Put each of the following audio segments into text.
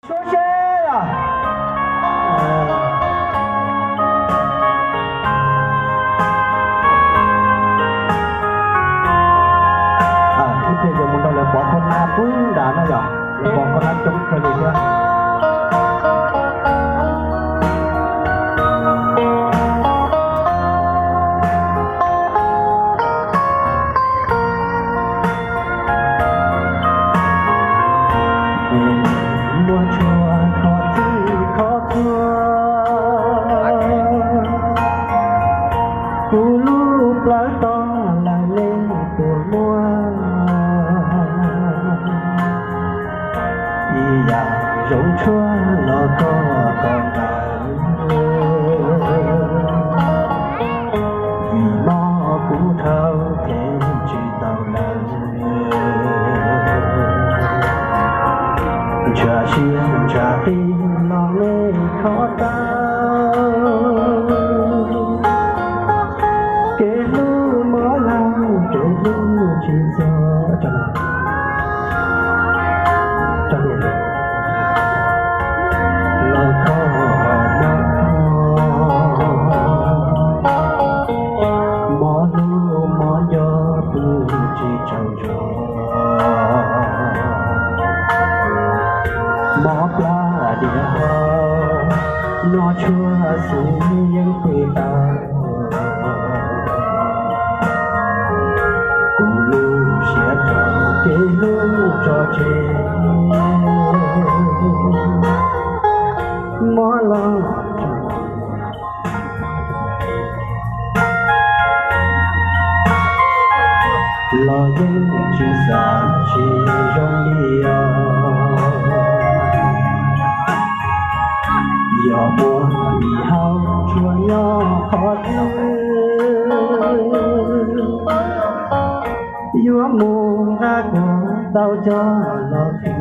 Suav seb os. Ib pliag yuav mus nrog lawv pov koj nab pub nrad na yom, lawv pov koj nab coob kawg li thiab. Muaj tsuag kho txij kho txhua, kuv lub plawv toj lawm nej puas muaj, ib yam zoo tshuaj los koj kom tawm, vim mob kuv dhau them tsis tau lawm. Ntshav siab ntshav qis los nej kho tau, kev hlub mob lawm kev hlub tsis txog. Los kho mob, mob hlub mob nco pw tsis tsaug zog, mob plab diav hau, noj tshuaj xwb yeej pw tau. Kuv lub siab rau kev hlub tso tseg, mob los los yeej tsis xav tsis zoo li os. Yog muaj ib hau tsuas nyob qhov twg, yuav mus nqa kuv tau coj los khwv.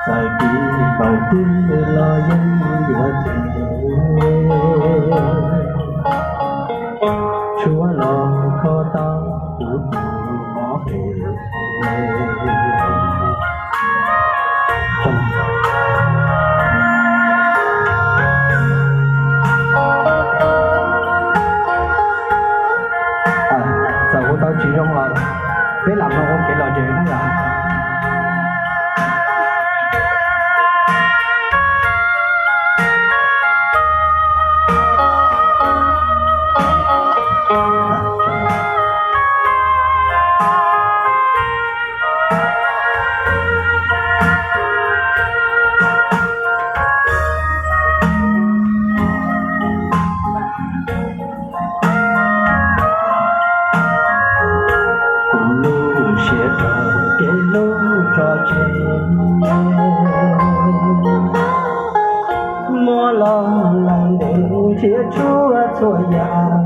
Txawm pib npaws twg los yeej yuav them, tshuav los kho tau kuv tus mob phem. Txawm hu tau tsis zoo los peb lam mloog ua kev lom zem na yom. Kuv lub siab rau kev hlub tso tseg, mob los lawm ntev nrhiav tshuaj txhua yam,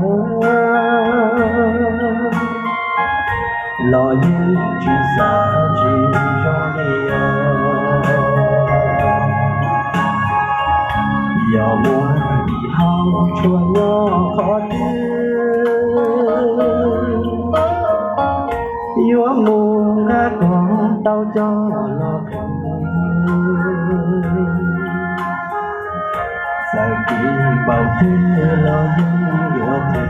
los yeej tsis xav tsis zoo li os. Yog muaj ib hau tsuas nyob qhov twg, yuav mus nqa kom tau coj los khwv. Txawm kev npaum twg los yeej yuav them,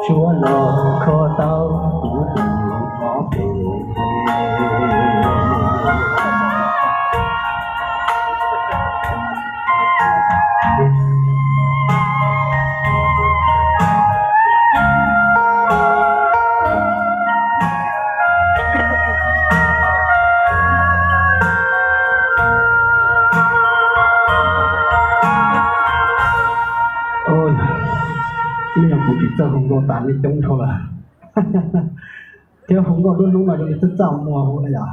tshuav los kho tau kuv tus mob phem. Ua, nej yog kuv tsis txawj hu nkauj tas nej coob dhau lawm, thiab hu nkauj lub hnub no zoo li txaj txaj muag hu na yom.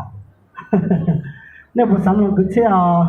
Nej puas xav mloog kwv txhiaj os?